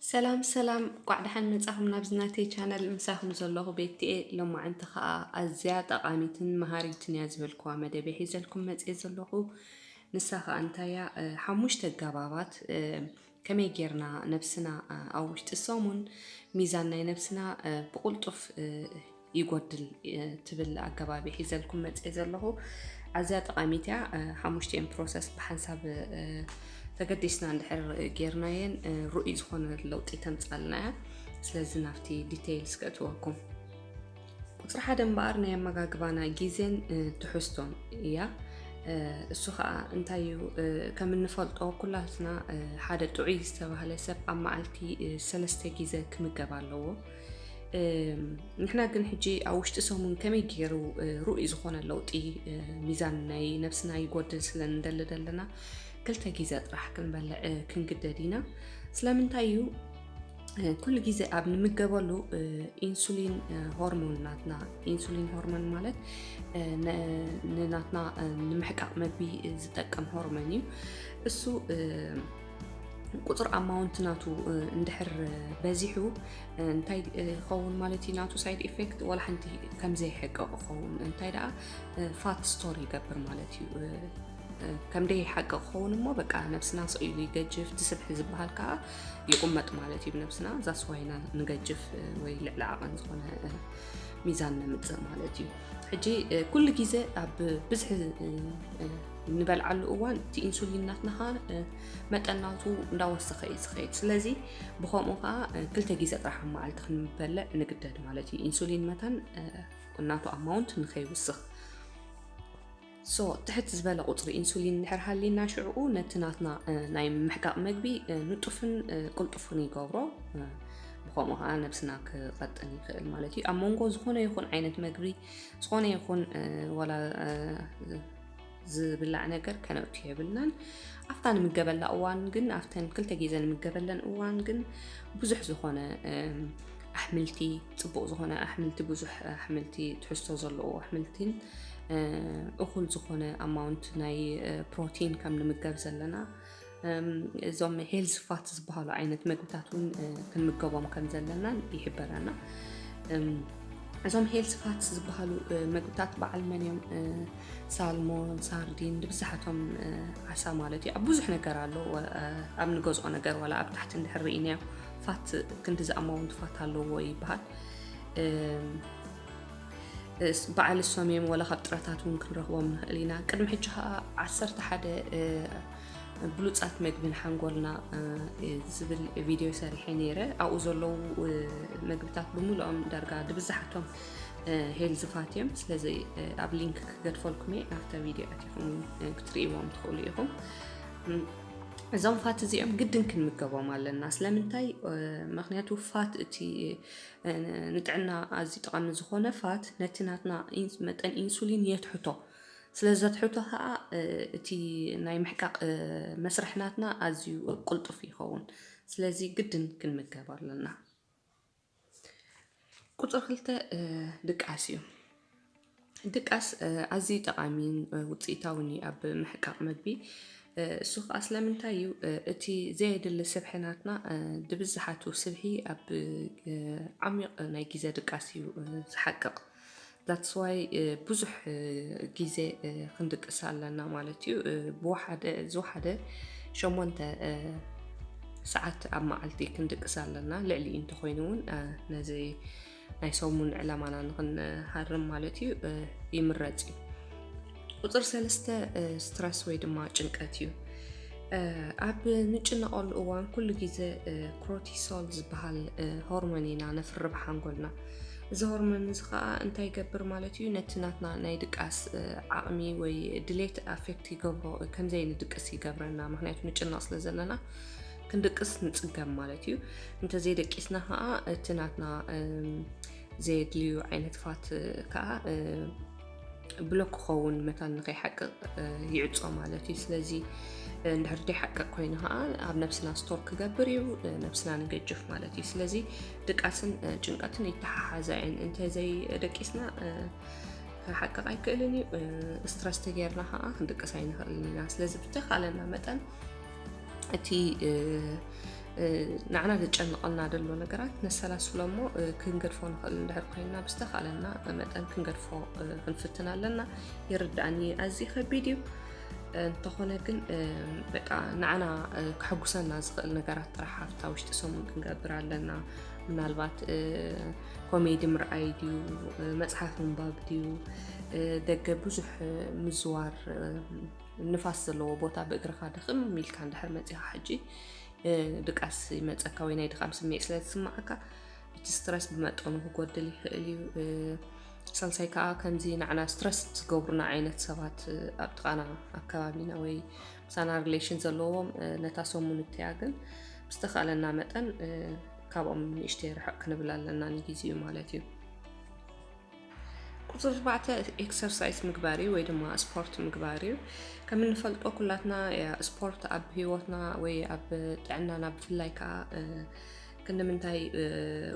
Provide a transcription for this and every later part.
ሰላም ሰላም፣ ቋዕ ደሓን መጻኹም ናብዚ ናተይ ቻነል። ምሳኹም ዘለኹ ቤቲ እየ። ሎማዓንቲ ኸኣ ኣዝያ ጠቓሚትን መሃሪትን እያ ዝበልኩዋ መደብ ሒዘልኩም መጽየ ዘለኹ። ንሳ ኸኣ እንታይ እያ? ሓሙሽተ ኣገባባት ከመይ ጌርና ነብስና ኣብ ውሽጢ ሰሙን ሚዛን ናይ ነብስና ብቕልጡፍ ይጎድል ትብል ኣገባብ ሒዘልኩም መጽየ ዘለኹ። ኣዝያ ጠቓሚት እያ። ሓሙሽቲኤን ፕሮሰስ ብሓንሳብ ተገዲስና እንድሕር ጌርናየን ርኡይ ዝኾነ ለውጢ ተምጻልና እያ። ስለዚ ናብቲ ዲቴይልስ ከእትወኩም። ቁጽሪ ሓደ እምበኣር ናይ ኣመጋግባና ግዜን ትሕዝቶን እያ። እሱ ኸኣ እንታይ እዩ? ከም እንፈልጦ ኩላትና ሓደ ጥዑይ ዝተባህለ ሰብ ኣብ መዓልቲ ሰለስተ ግዜ ክምገብ ኣለዎ። ንሕና ግን ሕጂ ኣብ ውሽጢ ሰሙን ከመይ ገይሩ ርኡይ ዝኾነ ለውጢ ሚዛን ናይ ነብስና ይጎድል ስለ ንደሊ ዘለና ክልተ ግዜ ጥራሕ ክንበልዕ ክንግደድ ኢና። ስለምንታይ እዩ? ኩሉ ግዜ ኣብ ንምገበሉ ኢንሱሊን ሆርሞን ናትና፣ ኢንሱሊን ሆርሞን ማለት ንናትና ንምሕቃቕ መግቢ ዝጠቅም ሆርሞን እዩ። እሱ ቁፅር ኣማውንት ናቱ እንድሕር በዚሑ እንታይ ይኸውን ማለት እዩ? ናቱ ሳይድ ኢፌክት ዋላ ሓንቲ ከምዘይሕቅቕ ይኸውን። እንታይ ደኣ ፋት ስቶር ይገብር ማለት እዩ። ከምደይ ሓቂ ክኸውን እሞ በቃ ነብስና ስቕ ኢሉ ይገጅፍ፣ እቲ ስብሒ ዝበሃል ከዓ ይቕመጥ ማለት እዩ ብነብስና። ዛስዋይና ንገጅፍ ወይ ልዕሊ ዓቐን ዝኾነ ሚዛን ነምፅእ ማለት እዩ። ሕጂ ኩሉ ግዜ ኣብ ብዝሒ ንበልዓሉ እዋን እቲ ኢንሱሊን ናትና ከዓ መጠን ናቱ እንዳወሰኸ እዩ ዝኸይድ። ስለዚ ብኸምኡ ከዓ ክልተ ግዜ ጥራሕ ኣብ መዓልቲ ክንበልዕ ንግደድ ማለት እዩ። ኢንሱሊን መታን ናቱ ኣማውንት ንኸይውስኽ። ሶ ትሕት ዝበለ ቁፅሪ ኢንሱሊን እንድሕር ሃሊና ሽዕኡ ነቲ ናትና ናይ ምሕቃቕ መግቢ ንጡፍን ቅልጡፍን ይገብሮ። ብኸምኡ ከዓ ነብስና ክቐጥን ይኽእል ማለት እዩ። ኣብ መንጎ ዝኾነ ይኹን ዓይነት መግቢ፣ ዝኾነ ይኹን ዋላ ዝብላዕ ነገር ከነእቱ የብልናን። ኣብታ ንምገበላ እዋን ግን፣ ኣብተን ክልተ ግዜ ንምገበለን እዋን ግን ብዙሕ ዝኾነ ኣሕምልቲ፣ ፅቡቕ ዝኾነ ኣሕምልቲ፣ ብዙሕ ኣሕምልቲ፣ ትሕዝቶ ዘለዎ ኣሕምልቲን እኹል ዝኾነ ኣማውንት ናይ ፕሮቲን ከም ንምገብ ዘለና፣ እዞም ሄልዝ ፋት ዝበሃሉ ዓይነት መግብታት እውን ክንምገቦም ከም ዘለና ይሕበረና። እዞም ሄልዝ ፋትስ ዝበሃሉ መግብታት በዓል መን እዮም? ሳልሞን፣ ሳርዲን፣ ብብዝሓቶም ዓሳ ማለት እዩ። ኣብ ብዙሕ ነገር ኣሎ። ኣብ ንገዝኦ ነገር ዋላ ኣብ ታሕቲ እንድሕር ርኢናዮ ፋት ክንዲ ዝኣማውንት ፋት ኣለዎ ይበሃል። በዓል እሶም እዮም፣ ወላ ካብ ጥረታት እውን ክንረኽቦም ንኽእል ኢና። ቅድሚ ሕጂ ከዓ ዓሰርተ ሓደ ብሉፃት መግብን ሓንጎልና ዝብል ቪድዮ ሰሪሐ ነይረ። ኣብኡ ዘለዉ መግብታት ብምልኦም ዳርጋ ድብዝሓቶም ሄልዚ ፋት እዮም። ስለዚ ኣብ ሊንክ ክገድፈልኩም እየ፣ ናብታ ቪድዮ ኣቲኹም ክትርእይዎም ትኽእሉ ኢኹም። እዞም ፋት እዚኦም ግድን ክንምገቦም ኣለና። ስለምንታይ? ምክንያቱ ፋት እቲ ንጥዕና ኣዝዩ ጠቓሚ ዝኾነ ፋት ነቲ ናትና መጠን ኢንሱሊን የትሕቶ። ስለ ዘትሕቶ ከዓ እቲ ናይ ምሕቃቕ መስርሕ ናትና ኣዝዩ ቅልጡፍ ይኸውን። ስለዚ ግድን ክንምገብ ኣለና። ቁፅሪ ክልተ ድቃስ እዩ። ድቃስ ኣዝዩ ጠቓሚን ውፅኢታውን እዩ ኣብ ምሕቃቕ መግቢ። እሱ ከዓ ስለምንታይ እዩ? እቲ ዘየድሊ ስብሒ ናትና ድብዝሓቱ ስብሒ ኣብ ዓሚቕ ናይ ግዜ ድቃስ እዩ ዝሓቅቕ። That's why ብዙሕ ግዜ ክንድቅስ ኣለና ማለት እዩ። ብወሓደ ዝወሓደ ሸሞንተ ሰዓት ኣብ መዓልቲ ክንድቅስ ኣለና። ልዕሊ እንተኮይኑ እውን ነዚ ናይ ሰሙን ዕላማና ንክንሃርም ማለት እዩ ይምረፅ እዩ። ቁፅር ሰለስተ ስትረስ ወይ ድማ ጭንቀት እዩ። ኣብ ንጭነቐሉ እዋን ኩሉ ግዜ ኮርቲሶል ዝበሃል ሆርሞን ኢና ነፍርብ ሓንጎልና። እዚ ሆርሞን እዚ ከዓ እንታይ ይገብር ማለት እዩ? ነቲ ናትና ናይ ድቃስ ዓቕሚ ወይ ድሌት ኣፌክት ይገብሮ፣ ከምዘይንድቅስ ይገብረና። ምክንያቱ ንጭነቕ ስለ ዘለና ክንድቅስ ንፅገም ማለት እዩ። እንተዘይደቂስና ከዓ እቲ ናትና ዘየድልዩ ዓይነት ፋት ከዓ ብሎክ ክኸውን መታን ንኸይሓቅቕ ይዕጾ ማለት እዩ። ስለዚ እንድሕር ዘይሓቅቕ ኮይኑ ከዓ ኣብ ነብስና ስቶር ክገብር እዩ፣ ነብስና ንገጅፍ ማለት እዩ። ስለዚ ድቃስን ጭንቀትን ይተሓሓዛ እየን። እንተዘይደቂስና ክሓቅቕ ኣይክእልን እዩ። ስትረስ ተጌርና ከዓ ክንድቅስ ኣይንኽእልን ኢና። ስለዚ ብተኻለና መጠን እቲ ንዓና ዘጨንቐልና ዘሎ ነገራት ነሰላስሎ እሞ ክንገድፎ ንኽእል እንድሕር ኮይና ብዝተኻለና መጠን ክንገድፎ ክንፍትን ኣለና። ይርዳእኒ ኣዝዩ ከቢድ እዩ። እንተኾነ ግን በቃ ንዓና ክሕጉሰና ዝኽእል ነገራት ጥራሕ ኣብታ ውሽጢ ሰሙን ክንገብር ኣለና። ምናልባት ኮሜዲ ምርኣይ ድዩ፣ መጽሓፍ ምንባብ ድዩ፣ ደገ ብዙሕ ምዝዋር፣ ንፋስ ዘለዎ ቦታ ብእግርኻ ድኽም ኢልካ እንድሕር መጺኻ ሕጂ ድቃስ ይመጸካ ወይ ናይ ድኻም ስምዒት ስለ ዝስምዓካ እቲ ስትረስ ብመጠኑ ክጎድል ይኽእል እዩ። ሳልሳይ ከዓ ከምዚ ንዓና ስትረስ ዝገብሩና ዓይነት ሰባት ኣብ ጥቓና ኣብ ከባቢና ወይ ምሳና ሪሌሽን ዘለዎም ነታ ሰሙን እትያ ግን ብዝተኻለና መጠን ካብኦም ንእሽተይ ርሕቕ ክንብል ኣለና ንጊዜኡ ማለት እዩ። ቁፅሪ ኣርባዕተ ኤክሰርሳይዝ ምግባር እዩ ወይ ድማ ስፖርት ምግባር እዩ። ከም እንፈልጦ ኩላትና ስፖርት ኣብ ህይወትና ወይ ኣብ ጥዕናና ብፍላይ ከዓ ክንምንታይ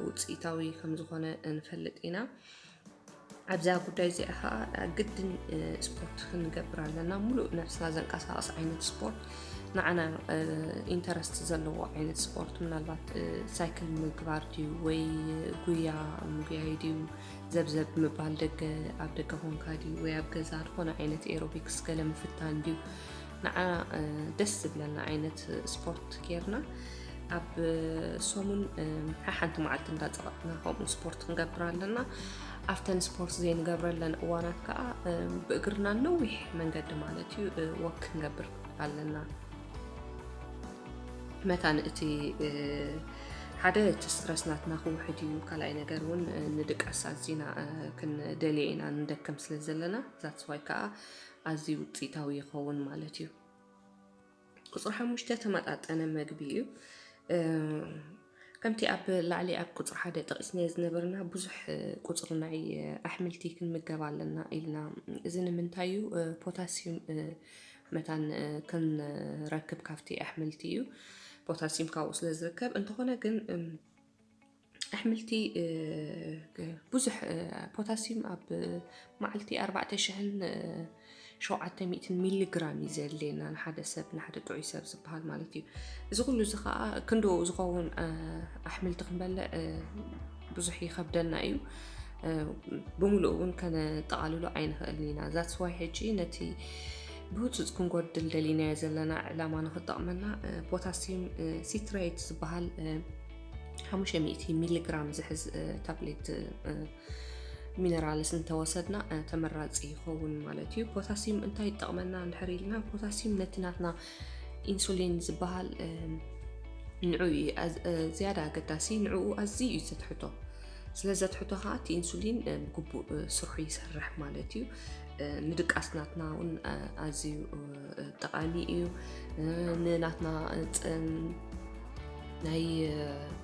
ውፅኢታዊ ከም ዝኾነ ንፈልጥ ኢና። ኣብዛ ጉዳይ እዚኣ ከዓ ግድን ስፖርት ክንገብር ኣለና። ሙሉእ ነብስና ዘንቀሳቐስ ዓይነት ስፖርት ንዓና ኢንተረስት ዘለዎ ዓይነት ስፖርት ምናልባት ሳይክል ምግባር ድዩ ወይ ጉያ ምጉያይ ድዩ ዘብዘብ ምባል ደገ ኣብ ደገ ኮንካ ድዩ ወይ ኣብ ገዛ ዝኾነ ዓይነት ኤሮቢክስ ገለ ምፍታን ድዩ ንዓ ደስ ዝብለና ዓይነት ስፖርት ጌርና ኣብ ሰሙን ሓሓንቲ መዓልቲ እንዳፀቐጥና ከምኡ ስፖርት ክንገብር ኣለና። ኣብተን ስፖርት ዘይንገብረለን እዋናት ከዓ ብእግርና ነዊሕ መንገዲ ማለት እዩ ወክ ክንገብር ኣለና። መታን እቲ ሓደ እቲ ስትረስ ናትና ክውሕድ እዩ። ካልኣይ ነገር እውን ንድቃስ ኣዚና ክንደልየ ኢና ንደክም ስለ ዘለና that's why ከዓ ኣዝዩ ውፅኢታዊ ይኸውን ማለት እዩ። ቁፅሪ ሓሙሽተ ተመጣጠነ መግቢ እዩ። ከምቲ ኣብ ላዕሊ ኣብ ቁፅሪ ሓደ ጠቂስናዮ ዝነበርና ብዙሕ ቁፅሪ ናይ ኣሕምልቲ ክንምገብ ኣለና ኢልና። እዚ ንምንታይ እዩ? ፖታሲዩም መታን ክንረክብ ካብቲ ኣሕምልቲ እዩ። ፖታሲዩም ካብኡ ስለ ዝርከብ እንተኾነ ግን ኣሕምልቲ ብዙሕ ፖታሲዩም ኣብ መዓልቲ ኣርባዕተ ሽሕን ሸውዓተ ሚእትን ሚሊግራም እዩ ዘድልየና ንሓደ ሰብ ንሓደ ጥዑይ ሰብ ዝበሃል ማለት እዩ። እዚ ኩሉ እዚ ከዓ ክንዶ ዝኸውን ኣሕምልቲ ክንበልዕ ብዙሕ ይኸብደና እዩ። ብምሉእ እውን ከነጠቓልሎ ኣይንኽእልን ኢና። that's why ሕጂ ነቲ ብህፁፅ ክንጎድል ደሊናዮ ዘለና ዕላማ ንክጠቕመና ፖታሲዩም ሲትሬት ዝበሃል ሓሙሽተ ሚእቲ ሚሊግራም ዝሕዝ ታብሌት ሚነራልስ እንተወሰድና ተመራፂ ይኸውን ማለት እዩ። ፖታሲዩም እንታይ ይጠቕመና እንድሕር ኢልና ፖታሲዩም ነቲ ናትና ኢንሱሊን ዝበሃል ንዑ እዩ ዝያዳ ኣገዳሲ። ንዕኡ ኣዝዩ እዩ ዘትሕቶ። ስለ ዘትሕቶ ከዓ እቲ ኢንሱሊን ብግቡእ ስርሑ ይሰርሕ ማለት እዩ። ንድቃስ ናትና እውን ኣዝዩ ጠቓሚ እዩ። ንናትና ናይ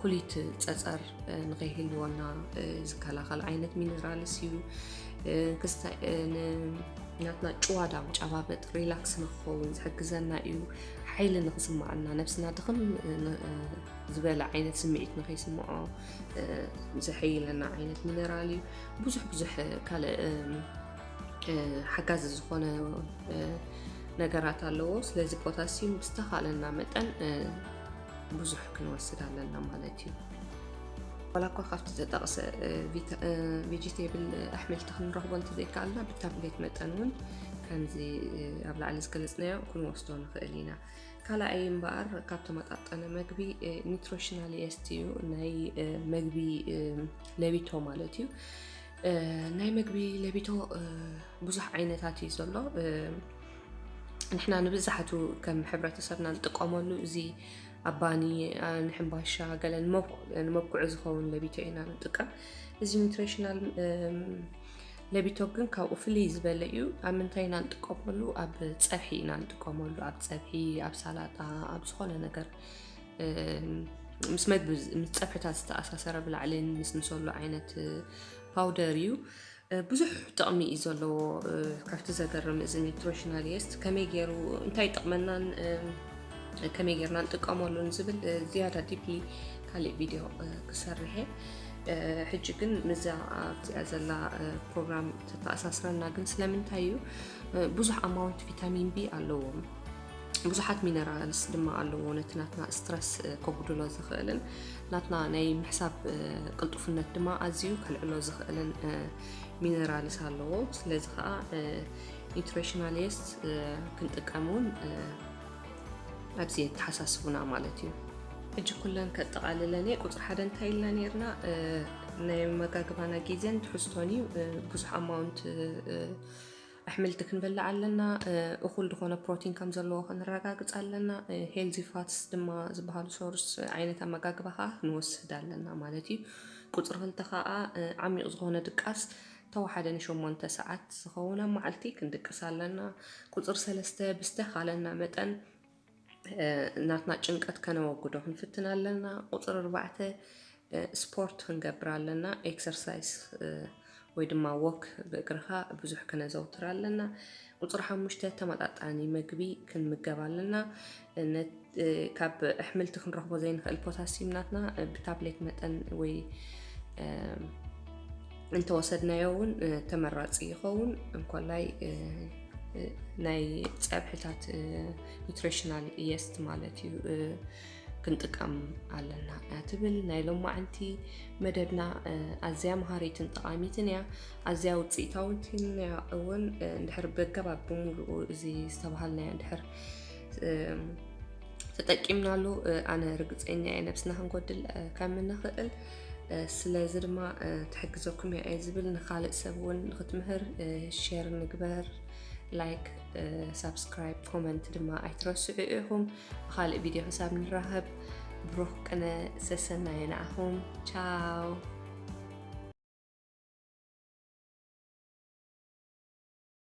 ኩሊት ፀፀር ንኸይህልወና ዝከላኸል ዓይነት ሚነራልስ እዩ። ክስታይ ናትና ጭዋዳ መጫባበጥ ሪላክስ ንክኸውን ዝሕግዘና እዩ። ሓይሊ ንክስማዓና ነብስና ድኽም ዝበለ ዓይነት ስምዒት ንከይስምዖ ዘሐይለና ዓይነት ሚነራል እዩ። ብዙሕ ብዙሕ ካልእ ሓጋዚ ዝኾነ ነገራት ኣለዎ። ስለዚ ፖታሲዩም ብዝተኻለና መጠን ብዙሕ ክንወስድ ኣለና ማለት እዩ። ዋላ እኳ ካብቲ ዝተጠቕሰ ቬጂቴብል ኣሕምልቲ ክንረኽቦ እንተዘይከኣልና ብታብሌት መጠን እውን ከምዚ ኣብ ላዕሊ ዝገለፅናዮ ክንወስዶ ንኽእል ኢና። ካልኣይ እምበኣር ካብ ተመጣጠነ መግቢ ኒትሪሽናል የስት እዩ፣ ናይ መግቢ ለቢቶ ማለት እዩ። ናይ መግቢ ለቢቶ ብዙሕ ዓይነታት እዩ ዘሎ። ንሕና ንብዛሕቱ ከም ሕብረተሰብና ንጥቀመሉ እዚ ኣብ ባኒ፣ ንሕምባሻ፣ ገለ ንመብኩዕ ዝኸውን ለቢቶ ኢና ንጥቀም። እዚ ኒትሪሽናል ለቢቶ ግን ካብኡ ፍልይ ዝበለ እዩ። ኣብ ምንታይ ኢና ንጥቀመሉ? ኣብ ፀብሒ ኢና ንጥቀመሉ። ኣብ ፀብሒ፣ ኣብ ሳላጣ፣ ኣብ ዝኾነ ነገር ምስ መግቢ ምስ ፀብሕታት ዝተኣሳሰረ ብላዕሊ ንስንሰሉ ዓይነት ፓውደር እዩ። ብዙሕ ጥቕሚ እዩ ዘለዎ። ካብቲ ዘገርም እዚ ኒትሪሽናል የስት ከመይ ገይሩ እንታይ ይጠቕመናን ከመይ ጌርና ንጥቀመሉን ዝብል ዝያዳ ዲፕሊ ካሊእ ቪድዮ ክሰርሕ እየ። ሕጂ ግን ምዛ ኣብዚኣ ዘላ ፕሮግራም ተተኣሳስረና ግን ስለምንታይ እዩ? ብዙሕ ኣማውንት ቪታሚን ቢ ኣለዎም። ብዙሓት ሚነራልስ ድማ ኣለዎ፣ ነቲ ናትና ስትረስ ከጉድሎ ዝኽእልን ናትና ናይ ምሕሳብ ቅልጡፍነት ድማ ኣዝዩ ከልዕሎ ዝኽእልን ሚነራልስ ኣለዎ። ስለዚ ከዓ ኒትሪሽናል የስት ክንጥቀም እውን ኣብዚ የተሓሳስቡና ማለት እዩ። ሕጂ ኩለን ከጠቓልለን እየ። ቁፅሪ ሓደ እንታይ ኢልና ነርና? ናይ መጋግባና ግዜን ትሕዝቶን እዩ። ብዙሕ ኣማውንት ኣሕምልቲ ክንበልዕ ኣለና። እኹል ዝኾነ ፕሮቲን ከም ዘለዎ ክንረጋግፅ ኣለና። ሄልዚ ፋትስ ድማ ዝበሃሉ ሶርስ ዓይነት ኣመጋግባ ከዓ ክንወስድ ኣለና ማለት እዩ። ቁፅሪ ክልተ ከዓ ዓሚቕ ዝኾነ ድቃስ ተወሓደ ንሸሞንተ ሰዓት ዝኸውን ኣብ መዓልቲ ክንድቅስ ኣለና። ቁፅሪ ሰለስተ ብዝተኻለና መጠን ናትና ጭንቀት ከነወግዶ ክንፍትን ኣለና። ቁፅሪ ኣርባዕተ ስፖርት ክንገብር ኣለና። ኤክሰርሳይስ ወይ ድማ ወክ ብእግርኻ ብዙሕ ክነዘውትር ኣለና። ቁፅሪ ሓሙሽተ ተመጣጣኒ መግቢ ክንምገብ ኣለና። ካብ ኣሕምልቲ ክንረኽቦ ዘይንኽእል ፖታሲም ናትና ብታብሌት መጠን ወይ እንተወሰድናዮ እውን ተመራፂ ይኸውን። እንኮላይ ናይ ፀብሕታት ኒትሪሽናል የስት ማለት እዩ ክንጥቀም ኣለና እያ ትብል። ናይ ሎማዓንቲ መደብና ኣዝያ መሃሪትን ጠቓሚትን እያ፣ ኣዝያ ውፅኢታዊትን እያ እውን። እንድሕር በገባብ ብምሉኡ እዚ ዝተባሃልናዮ እንድሕር ተጠቂምናሉ ኣነ ርግፀኛ እየ ነብስና ክንጎድል ከም እንኽእል። ስለዚ ድማ ትሕግዘኩም እያ እየ ዝብል። ንኻልእ ሰብ እውን ንክትምህር ሼር ንግበር። ላይክ፣ ሳብስክራይብ፣ ኮመንት ድማ ኣይትረስዑ ኢኹም። ብኻልእ ቪድዮ ክሳብ ንራኸብ ብሩኽ ቅነ ሰሰናየ ንዓኹም። ቻው።